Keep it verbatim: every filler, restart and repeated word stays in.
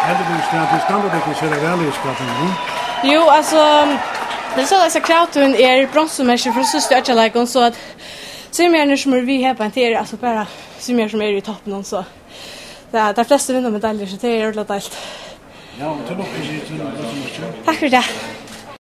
Heldigvis, ja, tit standa tykkum sera væl í skapinum, jú? Jú, altso, tað er soleiðis, at kravtøðin er bronsumerki frá síðstu oyggjaleikum, so at svimjarar, sum eru við her beint, tað eru altso bara svimjarar, sum eru í toppinum, so tað, tey flestu vinna medaljur, so tað er ordiliga deiligt. Ja, og til lukku við bronsumerkið. Takk fyri tað.